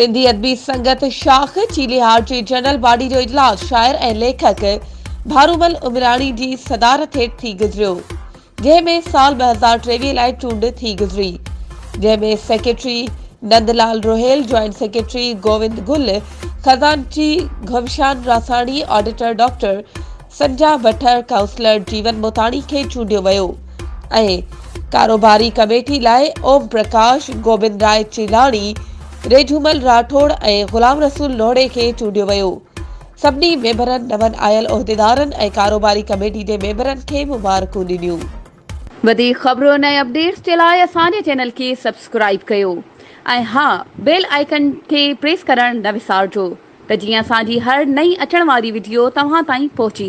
سنڌي ادبي سنگت شاخ چيليهار جي general body جو اجلاس شاعر ۽ ليکڪ ڀارومل عمراڻي جي صدارت هيٺ ٿي گذريو، جنهن ۾ سال 2023 لاء چونڊ ٿي گذري، جنهن ۾ secretary Nand Lal Rohil, joint secretary Govind Gul, خزانچي گهمشان راساڻي، آڊيٽر ڊاڪٽر سنجا بٺر، ڪائونسلر جيون موتاڻي کي چونڊيو ويو ۽ ڪاروباري ڪميٽي لاء اوم پرڪاش، گوبند راء چيلاڻي، ريجهومل راٺوڙ ۽ غلام رسول نوڙي کي چونڊيو ويو. سڀني ميمبرن نون آيل عهديدارن ۽ ڪاروباري ڪميٽي جي ميمبرن کي مبارڪون ڏنيون. وڌيڪ خبرن ۽ اپڊيٽس جي لاء اسان جي چينل کي سبسڪرائيب ڪيو ۽ ها بيل آئيڪن کي پريس ڪرڻ نه وسارجو ته جيئن اسان جي هر نئين اچڻ واري وڊيو توهان تائين پهچي.